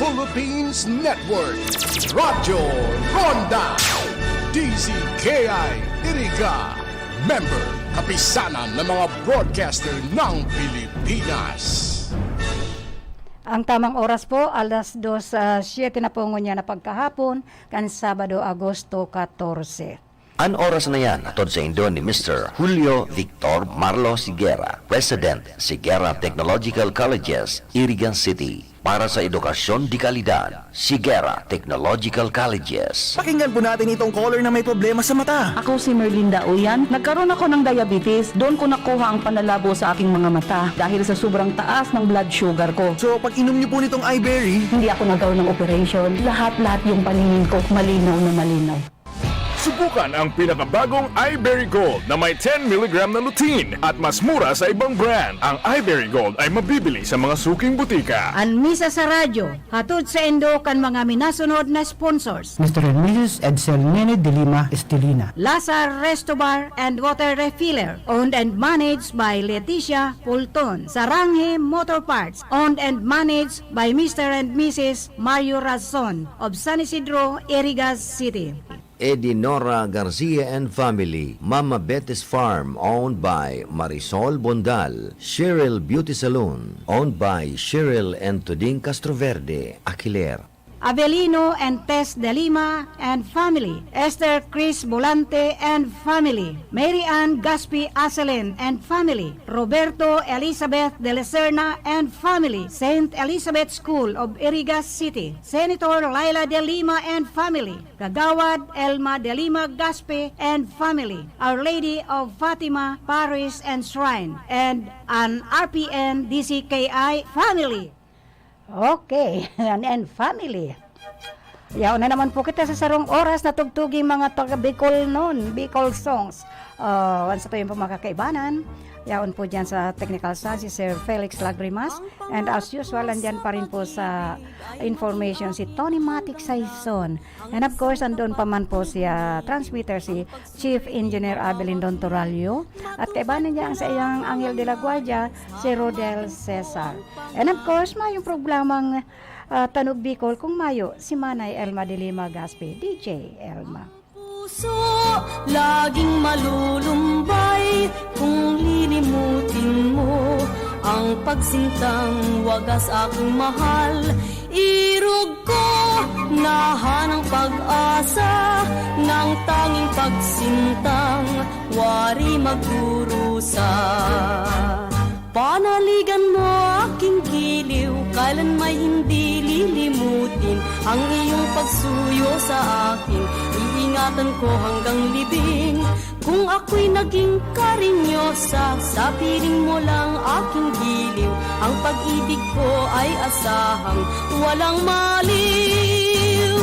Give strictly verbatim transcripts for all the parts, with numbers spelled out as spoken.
Philippines Network, Radyo Ronda, D Z K I Iriga, member, kapisanan ng mga broadcaster ng Pilipinas. Ang tamang oras po, alas dos, ah, siyete na po ngunyan na pagkahapon, kan Sabado, Agosto katorse. An oras na yan, hatod saindo ni Mister Julio Victor Marlo Siguera, President, Siguera Technological Colleges, Iriga City, para sa edukasyon de kalidad. Siguera Technological Colleges. Pakinggan po natin itong caller na may problema sa mata. Ako si Merlinda Uyan. Nagkaroon ako ng diabetes. Doon ko nakuha ang panlalabo sa aking mga mata dahil sa sobrang taas ng blood sugar ko. So, pag inom niyo po nitong iBerry, hindi ako nagkaroon ng operation. Lahat-lahat yung paningin ko, malinaw na malinaw. Subukan ang pinakabagong iBerry Gold na may ten milligram na lutein at mas mura sa ibang brand. Ang iBerry Gold ay mabibili sa mga suking butika. An Misa sa Radyo, hatod saindo kan mga minasunod na sponsors. Mister and Missus Edsel Nene de Lima Estelina. Lazar Resto Bar and Water Refiller, owned and managed by Leticia Pulton. Saranghe Motor Parts, owned and managed by Mister and Missus Mario Razon of San Isidro, Iriga City. Edinora Garcia and family, Mama Betty's Farm, owned by Marisol Bondal, Cheryl Beauty Salon, owned by Cheryl and Tuding Castroverde, Aquiler. Avelino and Tess de Lima and family, Esther Chris Bolante and family, Mary Ann Gaspi Aselen and family, Roberto Elizabeth de la Serna and family, Saint Elizabeth School of Iriga City, Senator Laila de Lima and family, Kagawad Elma de Lima Gaspe and family, Our Lady of Fatima Parish and Shrine, and an R P N D C K I family. Okay, and, and family. Yaon na naman po kita sa sarong oras na tugtuging mga taga Bicol noon, Bicol songs. Ah, once po yung mga kakaibanan. Yaon po dyan sa technical side si Sir Felix Lagrimas. And as usual, andyan pa rin po sa information si Tony Matic Saison. And of course, andun pa man po si, ah, transmitter, si Chief Engineer Abelindon Toralio. At kaibanan niya ang sa iyang Angel de la Guardia, si Rodel Cesar. And of course, mayong programang, ah, Tanog Bicol kung mayo, si Manay Elma de Lima Gaspi, D J Elma. Puso, laging malulumbay kung lilimutin mo ang pagsintang wagas, aking mahal. Irog ko, nahanang pag-asa, nang tanging pagsintang wari magdurusa. Panaligan mo aking giliw, kailan may hindi lilimutin ang iyong pagsuyo sa akin. Iingatan ko hanggang libing. Kung ako'y naging karinyosa, sa piling mo lang aking giliw, ang pag-ibig ko ay asahang walang maliw.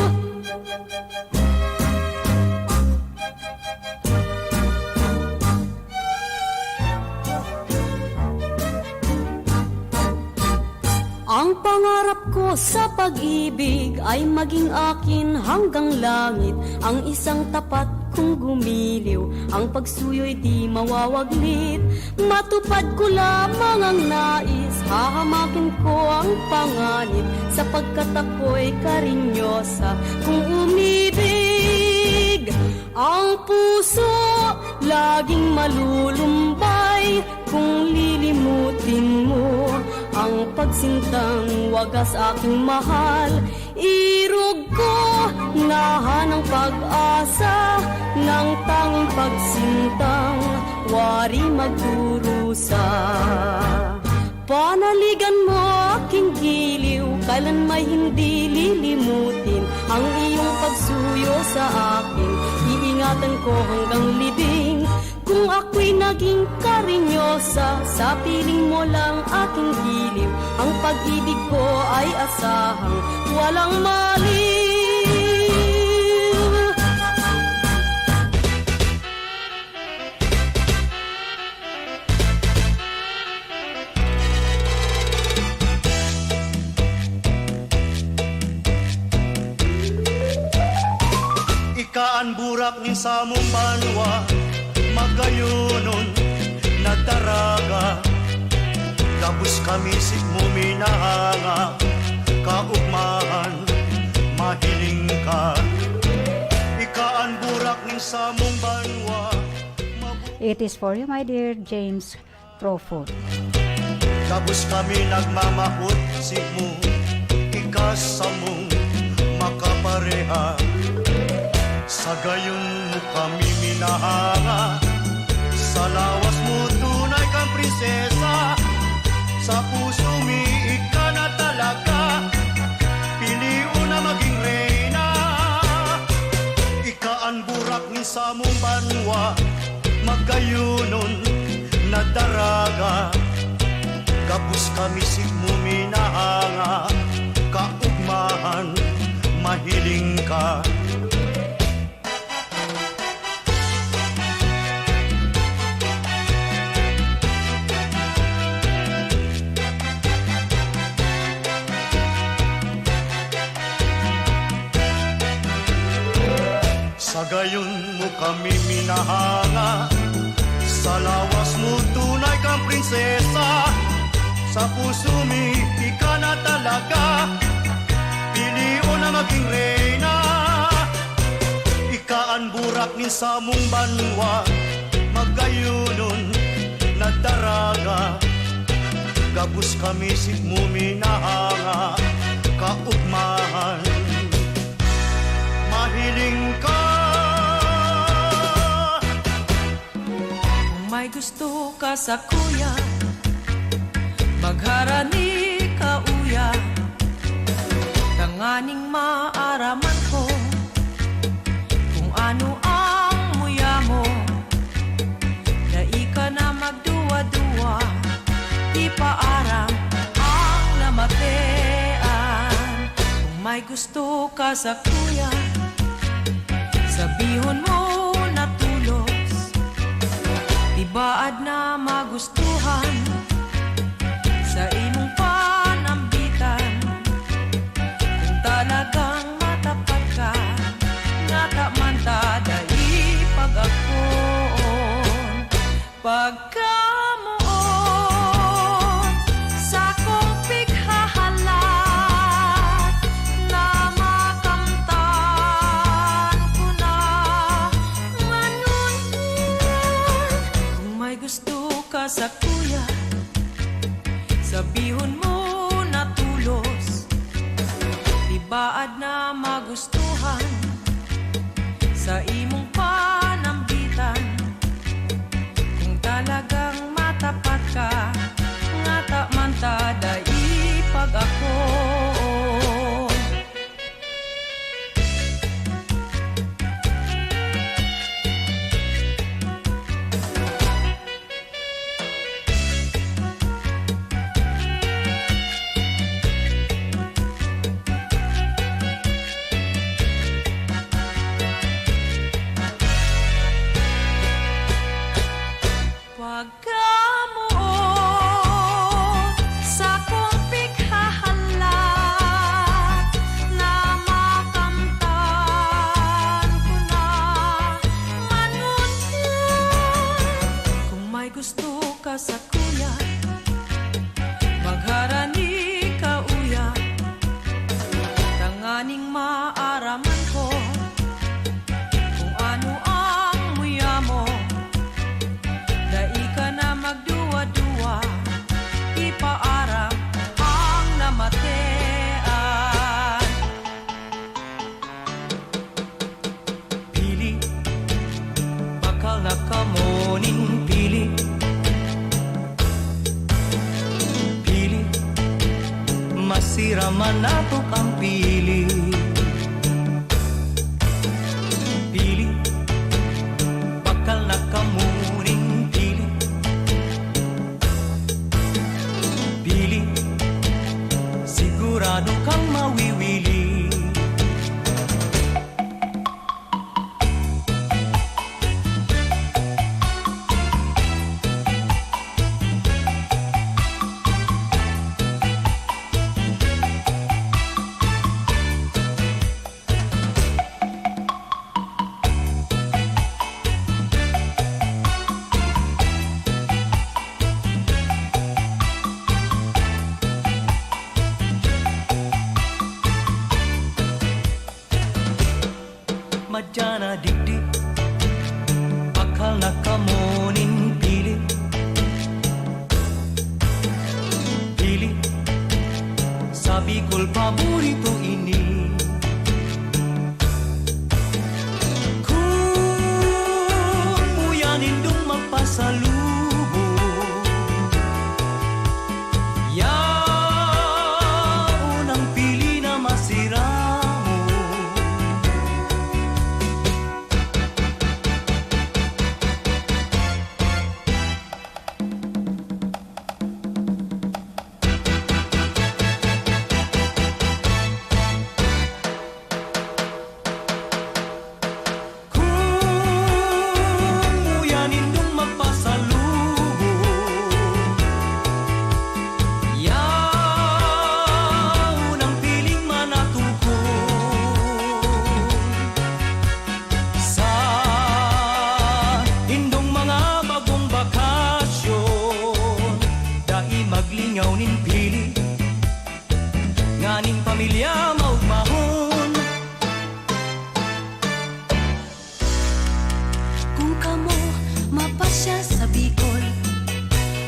Ang pangarap ko sa pag-ibig ay maging akin hanggang langit. Ang isang tapat kong gumiliw, ang pagsuyo'y di mawawaglit. Matupad ko lamang ang nais, hahamakin ko ang panganib, sapagkat ako'y karinyosa kung umibig. Ang puso laging malulumbay kung lilimutin mo ang pagsintang wagas, aking mahal. Irog ko, nahanang pag-asa, nang tanging pagsintang wari magdurusa. Panaligan mo aking giliw, kailan may hindi lilimutin ang iyong pagsuyo sa akin. Iingatan ko hanggang libing. Kung ako'y naging karinyosa, sa piling mo lang aking giliw, ang pag-ibig ko ay asahang walang maliw. Ika an burak nin samong banwa, magayonon na daraga. Gabos kami simo minahanga, Kaugmahan, mahiling ka. Ika an burak nin samong banwa. Mabu- It is for you, my dear James Crawford. Gabos kami nagmamahot, simo, ika samong makapareha. Sa gayon mo kami minahanga. Sa lawas mo tunay kang prinsesa. Sa puso mi ika na talaga. Pilion na maging reyna. Ika an burak nin samong banwa. Magayonon na daraga. Gabos kami simo minahanga. Kaugmahan, mahiling ka. Sa gayon mo kami minahanga. Sa lawas mo tunay kang prinsesa. Sa puso mi, ika na talaga. Pilion na maging reyna. Ika an burak nin samong banwa. Magayonon na daraga. Gabos kami simo minahanga. Kaugmahan, mahiling ka. Kung may gusto ka sa kuya, magharani ka uya, tanganing maaraman ko kung ano ang muya mo. Dai ka na magduwa-duwa, ipaaram ang namatean. Kung may gusto ka sa kuya, sabihon mo na tolos. Tibaad na magustuhan sa imong panambitan. Kung talagang matapat ka, ngata man ta dai pag-akoon. Pagkamoot sakong pighahalat na makamtan ko na ngunyan. Kung may gusto ka sa kuya, sabihon mo na tolos. Tibaad na magustuhan sa imong panambitan. Kung talagang matapat ka, ngata man ta dai pag-akoon. Pagkamoot sakong pighahalat na makamtan ko na man ngunyan. Kung may gusto ka sa kuya, magharani ka uya, tanganing maaraman ko kung ano ang muya mo. Dai ka na magduwa-duwa, ipaaram ang namatean. Pili, bakal na kamo nin pili. Pili, masira man nato ang pili. Pili, bakal na kamo nin pili. Pili, sigurado kang mawiwili. Diyan na digdi, pakal na kamo nin pili. Pili, sa Bicol paborito ini. Kun muya nindong magpasalubong, yaon ang pili na masiramon. Kun muya nindong magpasalubong, yaon ang piling manatupon. Sa indong mga bagong bakasyon, dai maglingaw nin pili, nganing pamilya maugmahon. Kung kamo mapasya sa Bicol,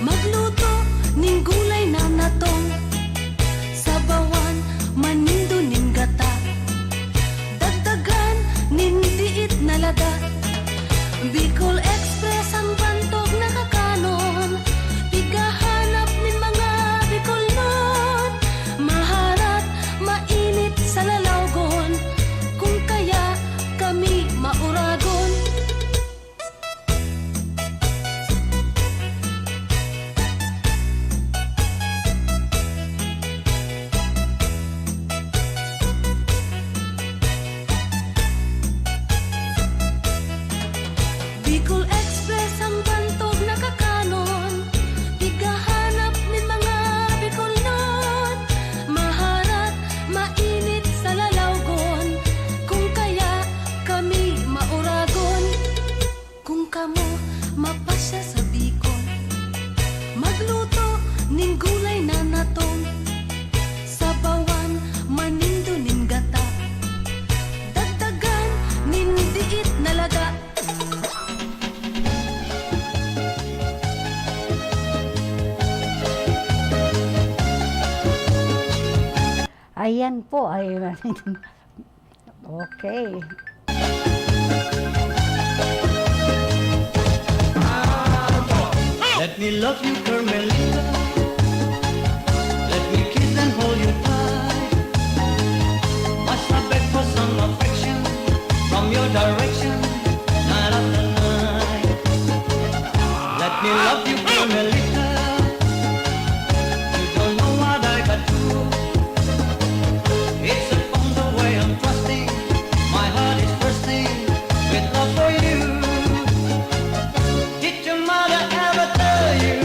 magluto ning gulay na natong, sabawan manindo nin gata, dagdagan nin diit na laga. Bicol Express ang bantog na kakanon, pighahanap nin mga Bicolnon. Maharat, mainit sa lalawgon, kun kaya kami mauragon. Bicol Express ang bantog na kakanon, pighahanap nin mga Bicolnon. Maharat, mainit sa lalawgon, kun kaya kami mauragon. Kung kamo mapasya sa Bicol, magluto nin gulay na natong, sabawan manindo nin gata, dagdagan nin diit na laga. Ayan po, ay, okay. Let me love you, Carmelita. Let me kiss and hold you tight. Must I beg for some affection from your direction, night after night? Let me love you, Carmelita. You don't know what I got to. It's upon the way I'm trusting. My heart is bursting with love for you. Did your mother ever tell you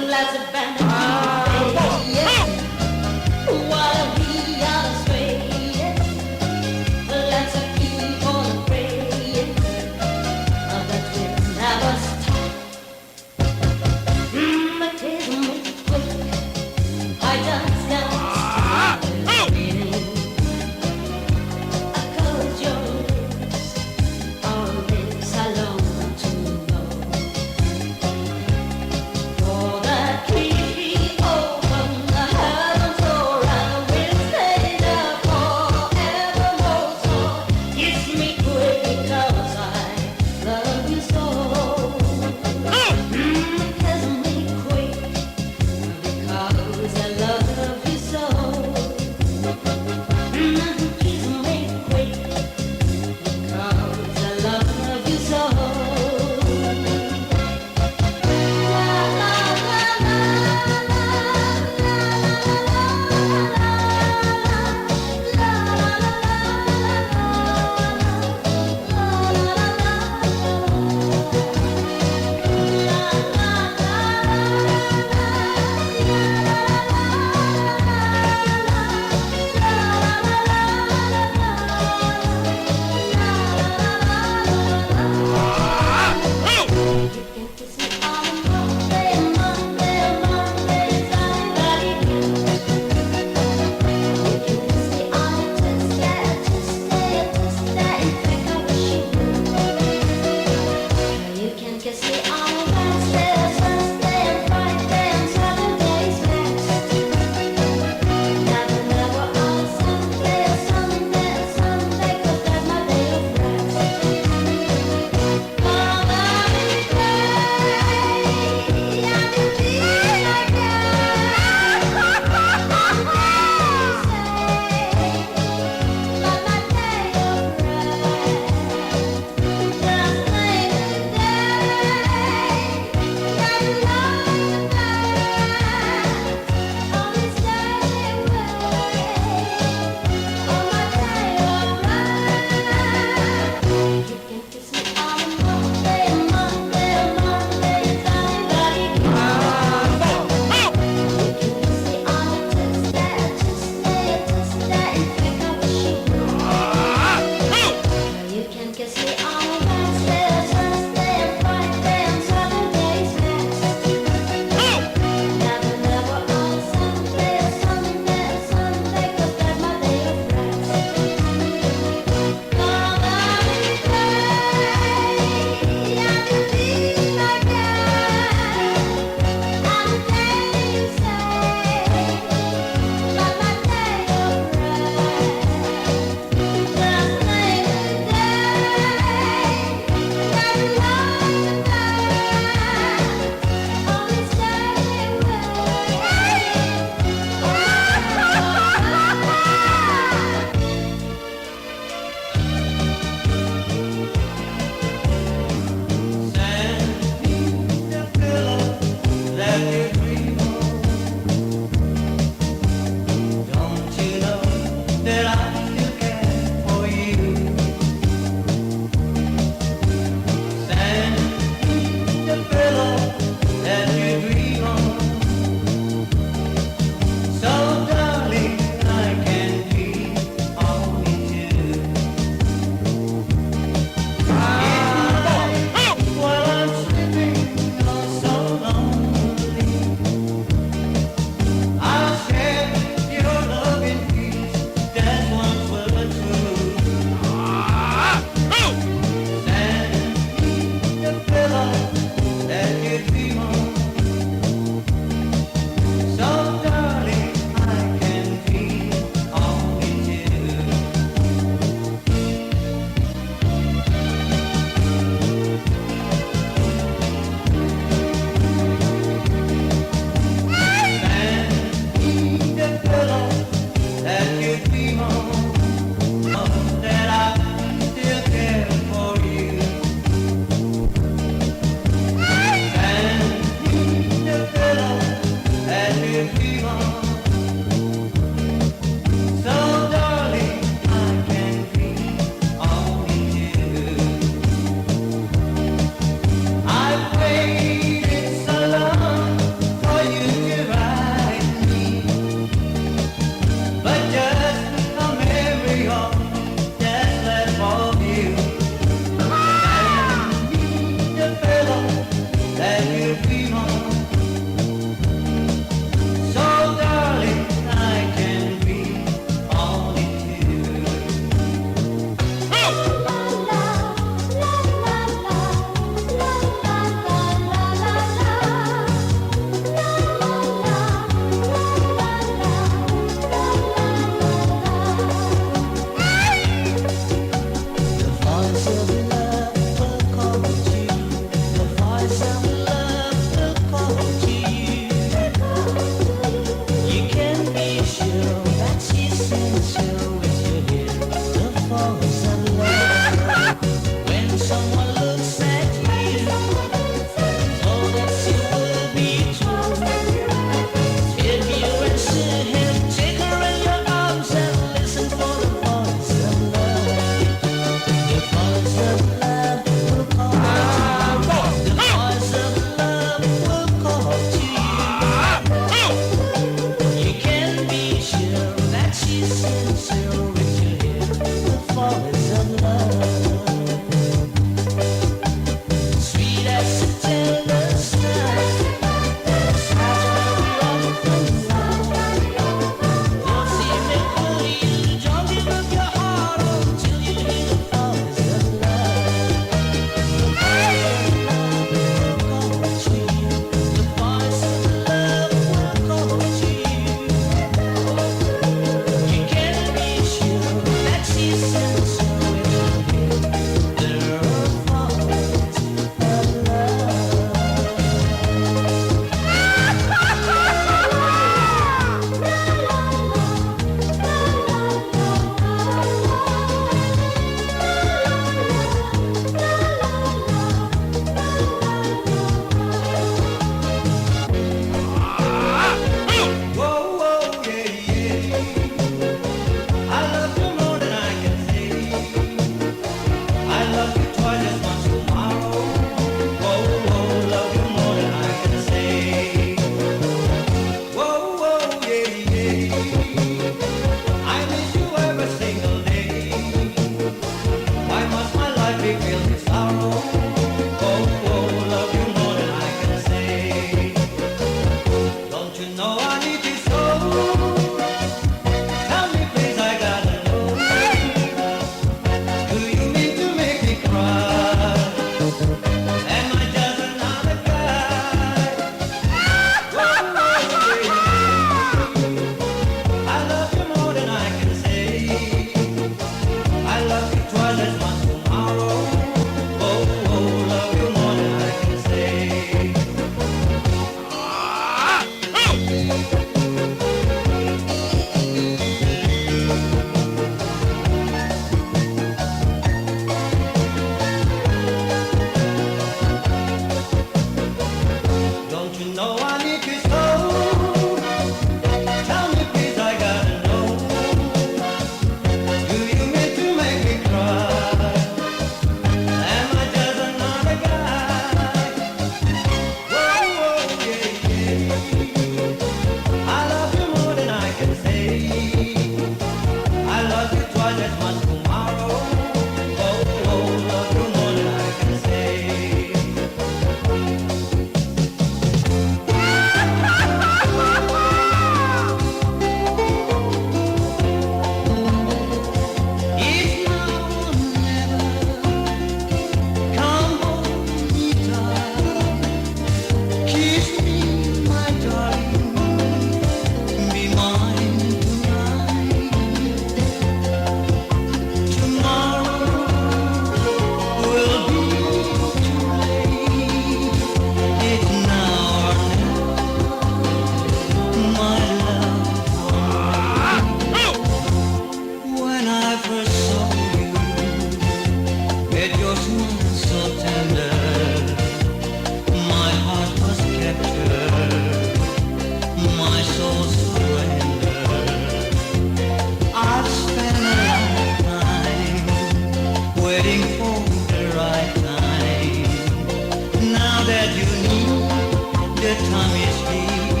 Time is here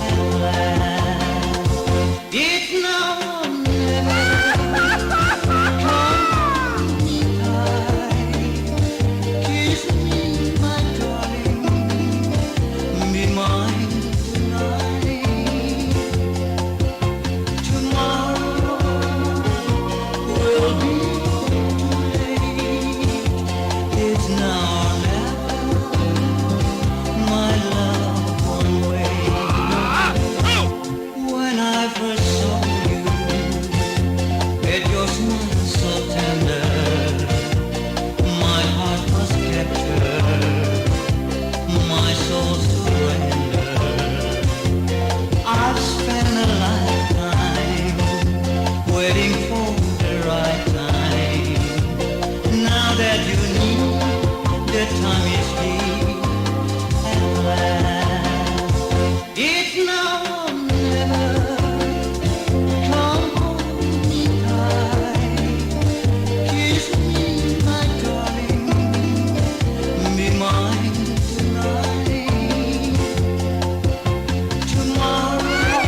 at last. It's now or never. Come hold me tight. Kiss me, my darling. Be mine tonight. Tomorrow will be too late. It's now or never, my love, one way. When I first saw you, it was once so tender. My heart was captured, my soul surrendered. I've spent a lifetime waiting for the right time. Now that you need, the time is here at last. It's now or never. Come hold me tight. Kiss me, my darling. Be mine tonight. Tomorrow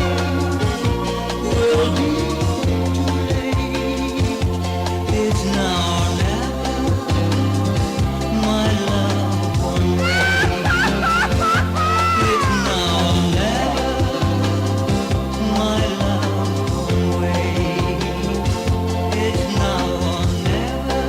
will be too late. It's now or never, my love, one way. It's now or never, my love, one way. It's now or never,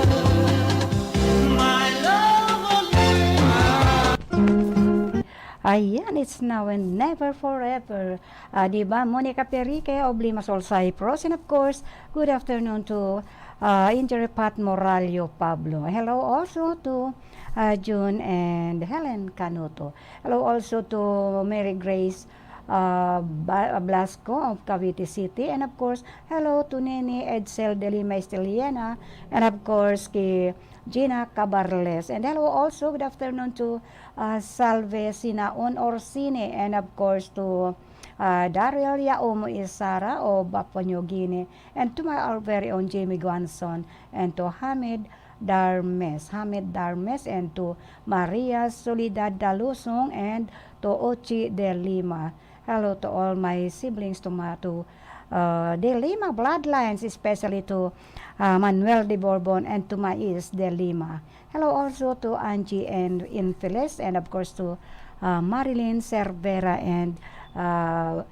my love, one way. Ayan, it's now and never forever. Ah, di ba? Monica Perique of Limassol, Cyprus. And of course, good afternoon to, ah, Engineer Pat Moralio Pablo. Hello also to, ah, June and Helen Canuto. Hello also to Mary Grace, ah, Ba-, Blasco of Cavite City. And of course, hello to Nene Edsel de Lima Esteliana. And of course, kay Gina Cabarles. And hello also, good afternoon to, ah, Salve Sinaon Orsine. And of course, to, ah, Daryl Yaumo Isara of Papua New Guinea. And to my, our very own Jimmy Guanzon. And to Hamid Darmes, Hamid Darmes, and to Maria Soledad Dalusong, and to Ochi de Lima. Hello to all my siblings, to ma-, to, uh, de Lima bloodlines, especially to, uh, Manuel de Borbon and to Mais de Lima. Hello also to Angie and Infelis, and of course to, uh, Marilyn Cervera and, uh,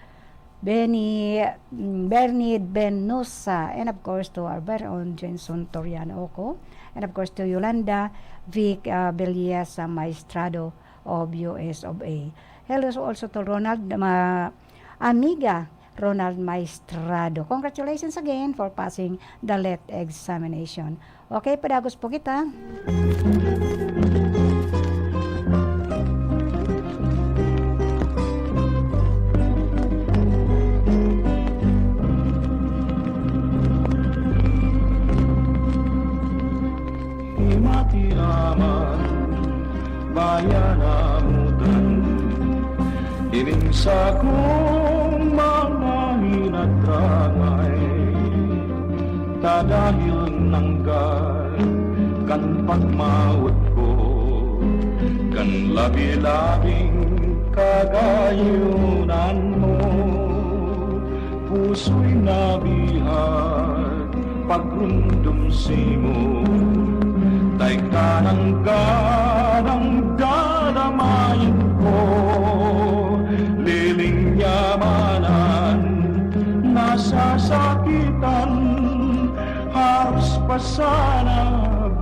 Benny, mm, Bernie Benusa, and of course to our very own Jenson Toriano Oco, and of course to Yolanda Vic, uh, Belleza Maestrado of U S of A. Hello also to Ronald, ma-, Amiga Ronald Maestrado. Congratulations again for passing the let examination. Okay, padagos po kita. Himati aman, bayan namutan, ining sakong mga hinatangay. Ta dahil nangga kan pagmawot ko, kan labi-labing kagayonan mo, puso'y nabihag pagrumdom simo, tay kanang ganang dadamayan ko, liling niya manan nasasakitan, haros pa sana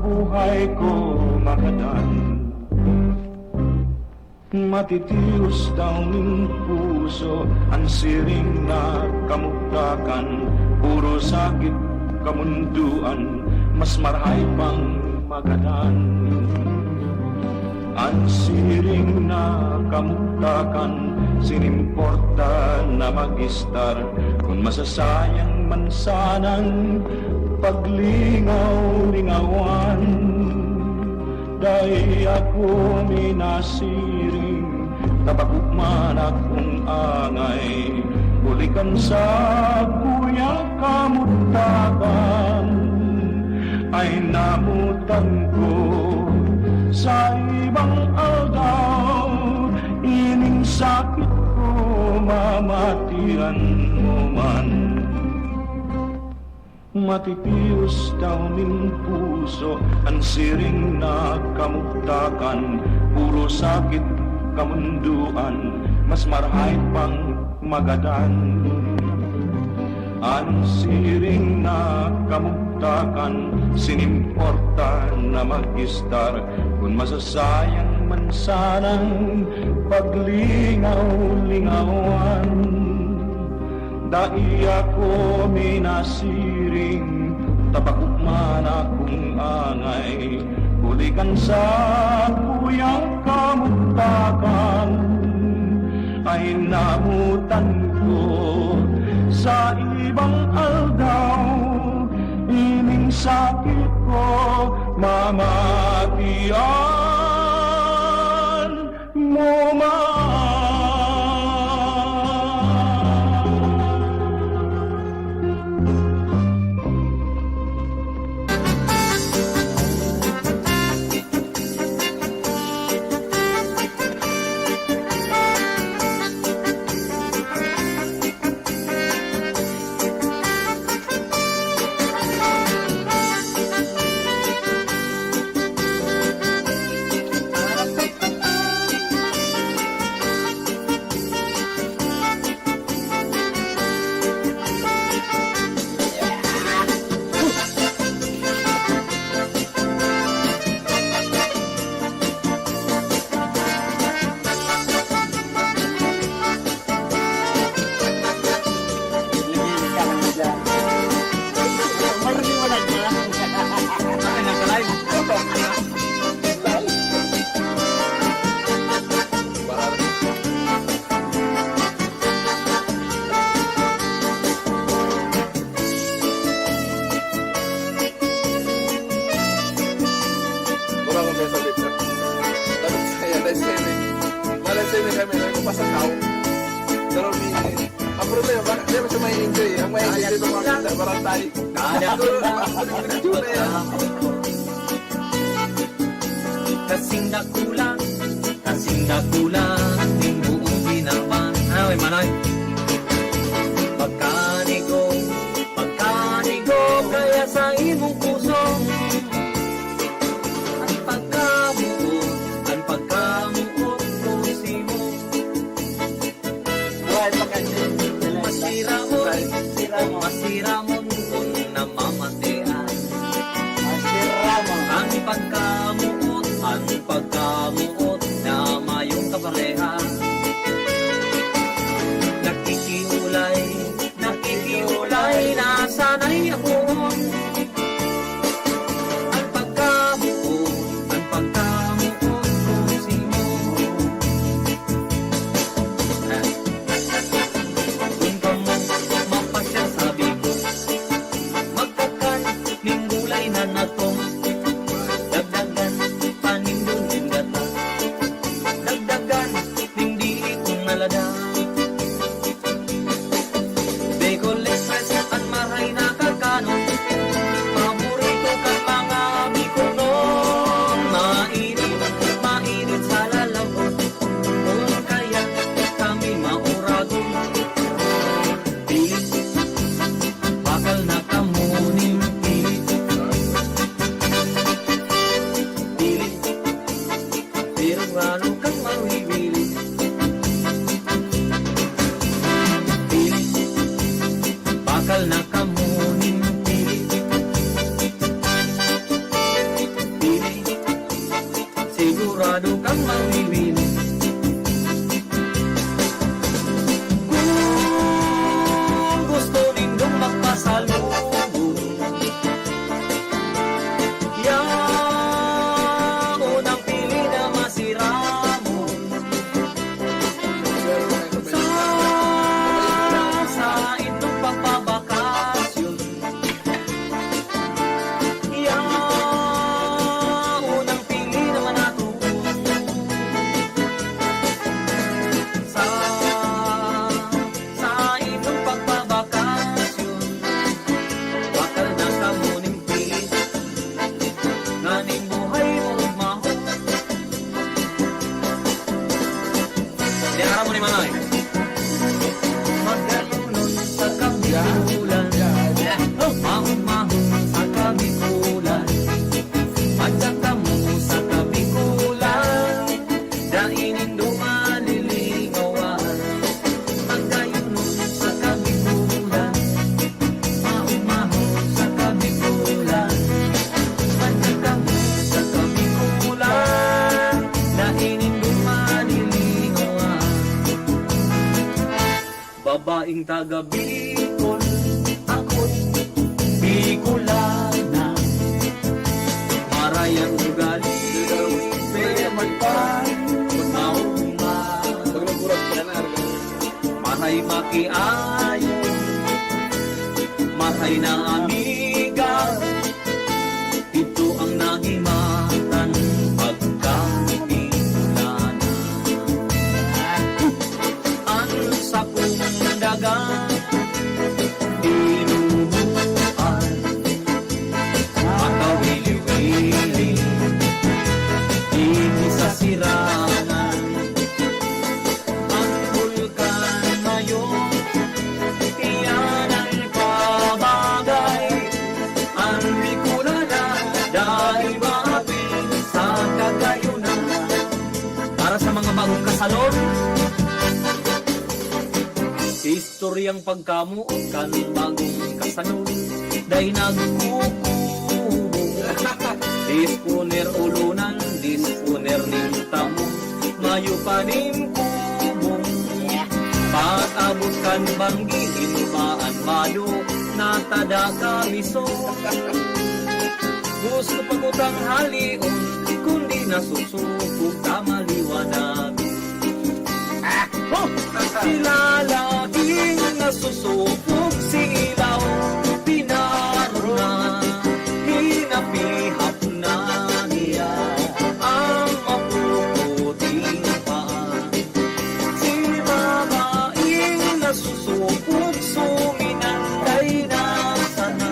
buhay ko magadan. Matitios daw nin puso an siring na kamugtakan, puro sakit kamundoan, mas marahay pang magadan. An siring na kamugtakan, sinimporta na mag-istar, kun masasayang man sanang paglingaw-lingawan. Dai ako minasiring, ta bako man akong angay, huli kan sakuya kamutakan ay namutan ko sa ibang aldaw. Ini Iran mo man, matitios daw nin puso an siring na kamugtakan, puro sakit kamundoan, mas marahay pang magadan. An siring na kamugtakan, sinimporta na mag-istar, kun masasayang man sanang paglingaw-lingawan. Dai ako minasiring, tabako man akong angay, huli kan sakuyang kamugtakan. Ay namotan ko sa ibang aldaw, ining sakit ko mamatian mo man. Wala akong sasabihin na. Tapos, ayan, live streaming. Mga live streaming kami, may mapasa tao. Pero may, ang problema, baka, di ba siya may enjoy? Ang may enjoy dito, mga kanta, barantay. Kaya ko, ang problema na yun. Kasing dakula, kasing dakula, ning buong kinaban. Ah, may manay. Pagkanigo, pagkanigo, kaya sa imong puso. An pagkamoot, an pagkamoot ko simo. Buhay pa kasi. Masiramon, masiramon kun namamatean. Masiramon. An pagkamoot, an pagkamoot na mayong kapareha. Nakikiulay, nakikiulay na sana'y akoon. An pagkamoot, an pagkamoot ko simo. Kun kamo mapasyal sa Bicol, magkakan ning gulay na natong. Dagdagan pa nindo ning gata. Dagdagan ning diit na lada. Bicol Express an maray na kakanon, paborito kan mga Bicolnon. Mainit, mainit sa lalabot, kun kaya kami mauragon. Pili, bakal na kamo nin pili. Pili, pero ano kang mawiwili? Pili, bakal na kamo nin pili. Pili, sigurado kang mawiwili. Kung gusto nindong magpasalubong, yaon ang pili na masiramon. Sa, sa itong pagbabakasyon, yaon ang pili na manatubong. Sa, sa itong pagbabakasyon, bakal na kamo nin pili, nganing buhay mo ugmaho. Di, aram mo ni Manay. Magka Ining duman lilingawan, magdayunon sa Kabikulan, maumahon sa Kabikulan, magdayunon sa Kabikulan, na ining duman lilingawan. Babaeng taga Bicol, ako'y Bicolana. Maray ang ugali, pero magpapamauma. Maray makiayo, maray na amiga. Ito ang nahimatan pagkapinulanan. An sakong daga binubuan, makawili-wili, ini sa sirangan. Ang bulkan mayo, iyan ang pabagay. Ang Bicolana, dai maapin sa kagayonan. Para sa mga bagong kasalon, istoryang pagkamoot kan bagong kasalon, dai nagkukubong. Disponer ulunan, disponer nin tamong, mayo pa nin kubong. Pag-abot kan banggi, inubaan malo, natada kamiso. Gusto pa ko tanghalion, kundi nasusupog ta maliwanag. Kilalaking nasusupog si ilaw, pinaro na, pinapihap na niya ang mapuputing paa. Si babaeng nasusupog, suminanday na sana.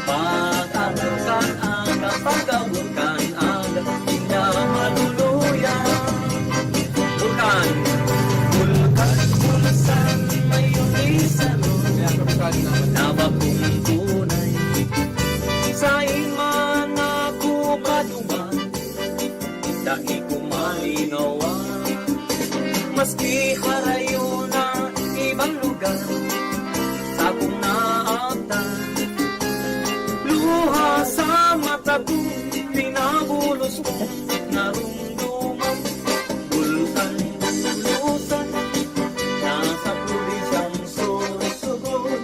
Pag-abot kan aga, pag-abot kan aga, di na maluluya. Bulkan, bulkan, bulsan, mayonesa, na bakong tunay. Sain man ako maduman, dai ko malingawan. Maski harayo na ibang lugar, sakong naabtan. Luha sa mata ko, pinabulos ko, narumduman. Bulkan, bulusan, nasa probinsyang Sorsogon.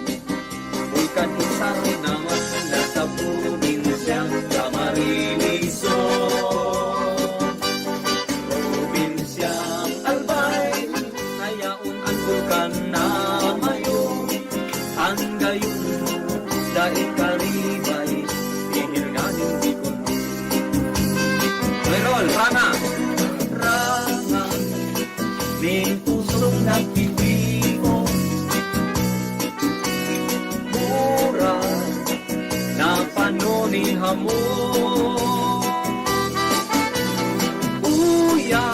Bulkan Isar naman, nasa probinsyang Camarines Sur. Probinsyang Albay, ayaon an bulkan na mayo. An gayon, dai karibay, ihil nganing Bicol. Roy Roll, Ranga! Ranga, ning pusong nagtitibo. Mura na pano nin hamon. Uya,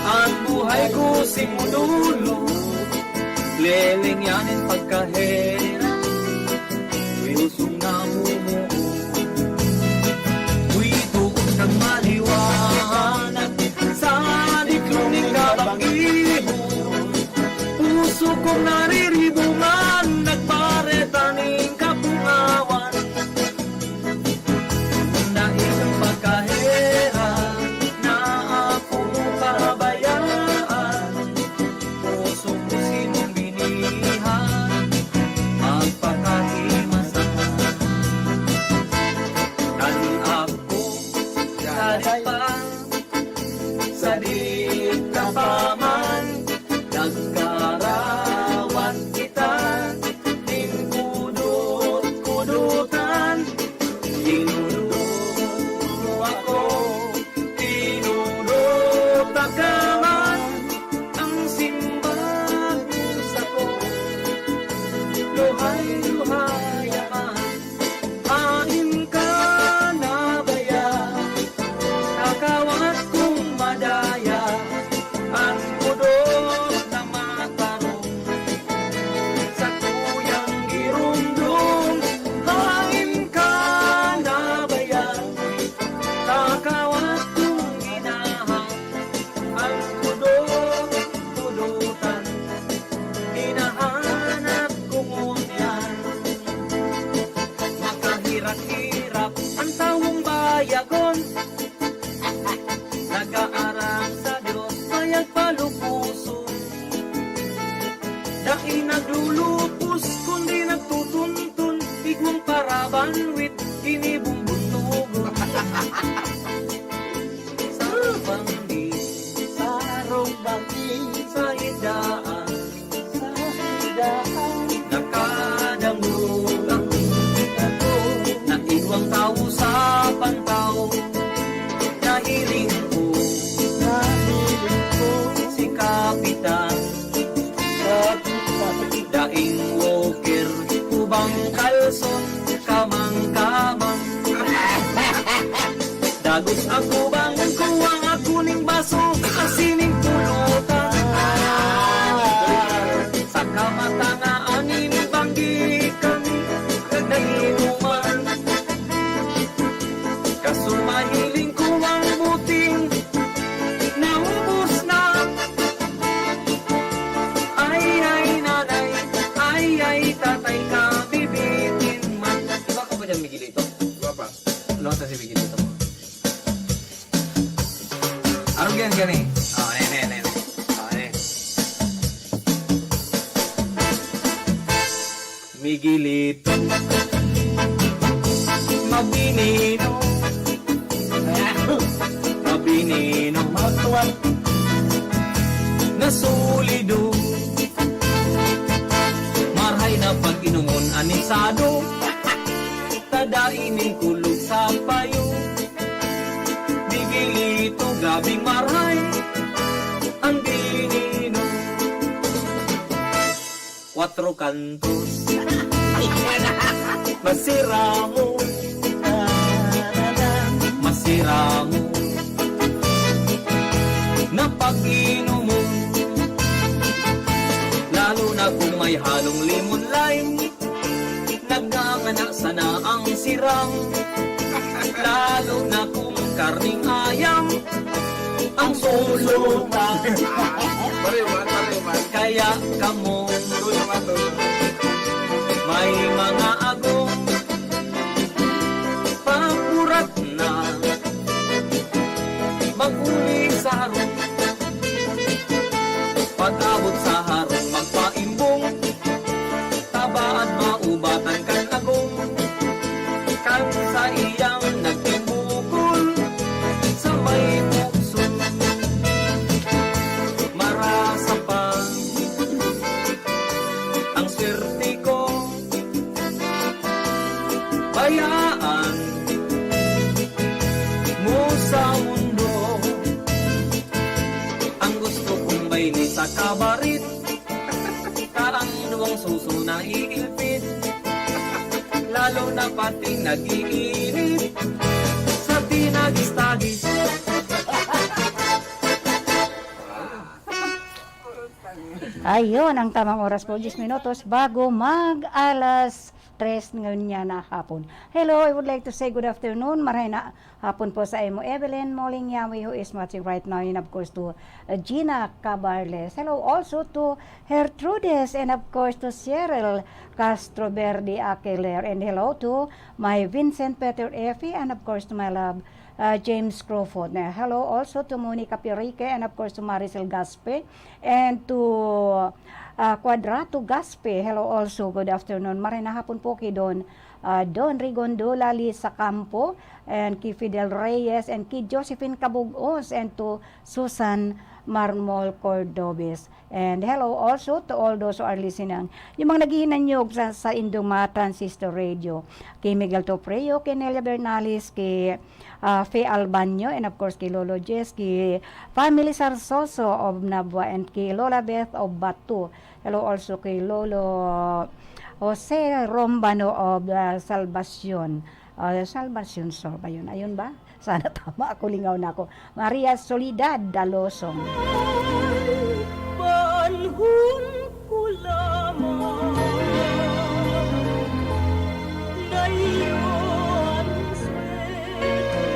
an buhay ko simudolo, lelengyanin pagkaherak, pusong namumuo. Uy, tuon kang maliwanag sa diklong ning kabangihon. Puso kong nariribungan, nagbareta ning kapungawan. Dai pagkaherak, na ako pabayaan. Puso ko sinong binihan, magpakahimasan. Kan ako, sari pa, sadit ka pa man, nagkarawan palupuson. Dai naglulupos, kundi nagtutuntun, igwang parabanwit, ginibong buntugon. Sa banggi, sa harong banggi, sa hidaan, sa hidaan, nakadangog ako, na igwang tawo sa pantaw. Nahiling ko, nahiling ko si Kapitan. Daing walker, ubang kalson, kamang-kamang. Dagos ako bang kuwang ako ning baso, asin ning pulutan. Sa kamata nga aning banggi kami nag-inuman. Kaso mahiling ko ang buting naubos na. Ay, ay, nanay, ay, ay, tatay, kabibitin man. Iba ka pa dyan, Miguelito? Iba pa. Ano ta si Miguelito mo? Arog yan, gani. Oh, ne, ne, ne, ne. Oh, ne. Miguelito. Mabinino. Mabinino. Matuwad. Nasulido. Marhay na pag-inomon, anisado. Tadain nin kulog sa payo. Miguelito, grabing marhay. Ang binino. Cuatro cantos. Masiramo. Masiramo. Na pag-inomon. Lalo na kung may halong lemon lime. Nagngangana sana ang sirang. Lalo na kung karning ayam. Ang sulutan. Pareho man, pareho man. Kaya kamo, Tulo man, tulo. May mga agom, papurat na, mag-uli sa harong. Pag-abot sa harong, magpaimbong. Tabaad maubatan kan agom, kan sa iyang nagtimbukol sa may bukso. Marasa pa ang swerte ko, bayaan mo sa mundo. Ang gusto kong bayni sa kabaret, ta ang duwang suso naiilpit, lalo na pati nag-iinit sa tinagis-tagis. Ayun, ang tamang oras po, diyes minutos bago mag alas tres ngayon niya na hapon. Hello, I would like to say good afternoon. Maray na hapon po sa imo, Evelyn Moling Yahweh, who is watching right now, and of course to, uh, Gina Cabarles. Hello also to Gertrudes, and of course to Cheryl Castro Verde Aquiler. And hello to my Vincent Peter Effie, and of course to my love, uh, James Crawford. Na hello also to Monica Piorique, and of course to Maricel Gaspe, and to, uh, Quadrato Gaspe. Hello also, good afternoon. Maray na hapon po kay Don ah, Don Rigondola Lisa Campo, and ki Fidel Reyes, and ki Josephine Cabugos, and to Susan Marmol Cordobes. And hello also to all those who are listening. Yung mga naghihinanyog sa, sa indong mga transistor radio, ki Miguel Topreo, ki Nelia Bernales, ki, ah, Fe Albanyo, and of course ki Lolo Jess, ki family Sarsoso of Nabua, and ki Lola Beth of Batu. Hello also kay Lolo Jose Rombano of, ah, Salvacion. Ah, Salvacion Sur ba yun? Ayun ba? Sana tama ako, lingaw na ako. Maria Soledad Dalosong. Panahon ko lamang na iyo ang swerte.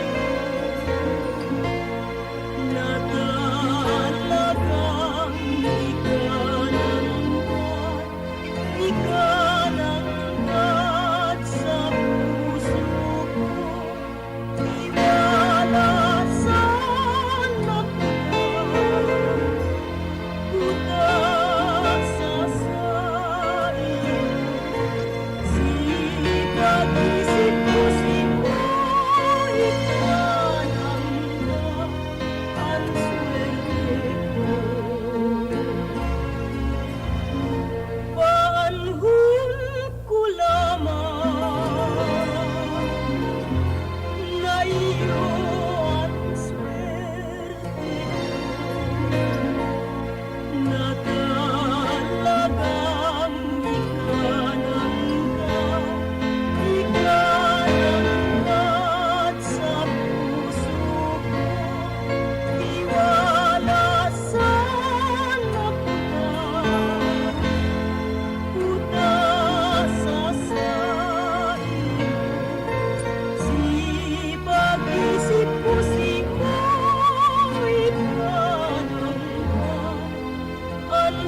Na talagang ikaw lang, ikaw lang sa puso ko, tiwala sa anak ko.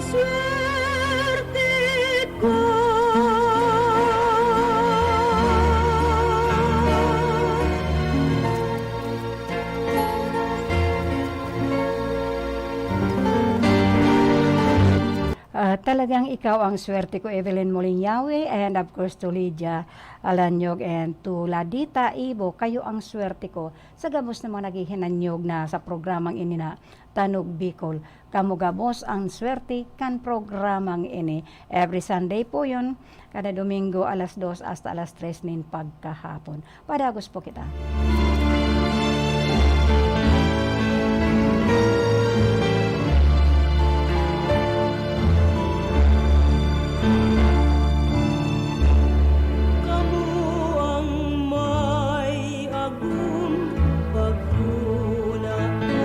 Swerte ko. Ah, talagang ikaw ang swerte ko, Evelyn Molinyawi, and of course to Lydia Alanyog and to Ladita Ibo, kayo ang swerte ko. Sa gabos na mga naghihinanyog na sa programang ini na Tanog Bicol, kamo gabos ang swerte kan programang ini. Every Sunday po yun, kada Domingo alas dos hasta alas tres nin pagkahapon. Padagos po kita. Kamo ang may agom paghuna-hunaan.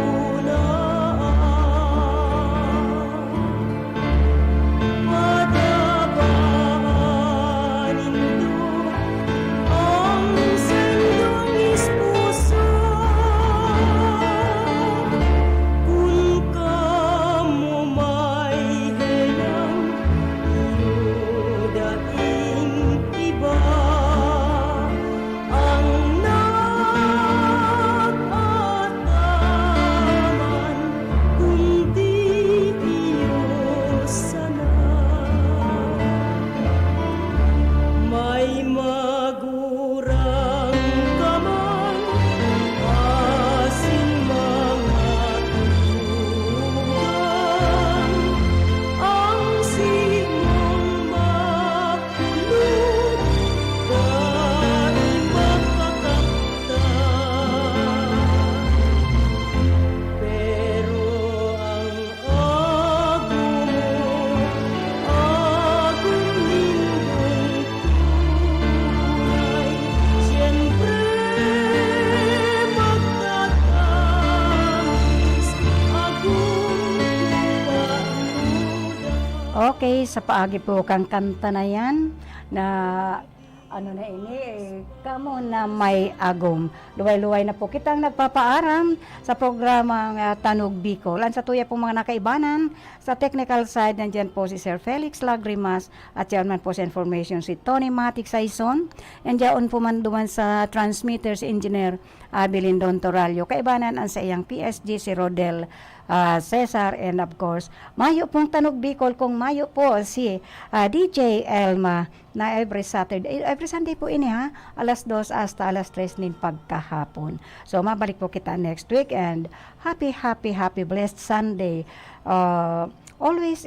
Padabaan nindo ang saindong esposo. Kun kamo may hinang, iyo daing iba. Ang nag-ataman, kundi iyo sana. May magurang ka man, asin mga tugang, ang simong ma- Kulog, dai makakamtan. Pero ang agom mo, agom nindong tunay, siyempre magtatamis, agom ko pa. Okay, sa paagi po kan kanta na yan, na ano na ini, eh, kamo na may agom. Luway-luway na po kitang nagpapaaram sa programang, ah, Tanog Bicol. Ang satuya pong mga nakaibanan, sa technical side, nandiyan po si Sir Felix Lagrimas at chairman po sa information si Tony Matic Saison. Nandiyan po man duman sa transmitter si Engineer Abilin Don Torallo. Kaibanan ang sa iyang P S G si Rodel, ah, Cesar, and of course, mayo pong Tanog Bicol kung mayo po si, ah, D J Elma na every Saturday, eh, every Sunday po ini ha, alas dos hasta alas tres nin pagkahapon. So, mabalik po kita next week and happy, happy, happy blessed Sunday. Ah, always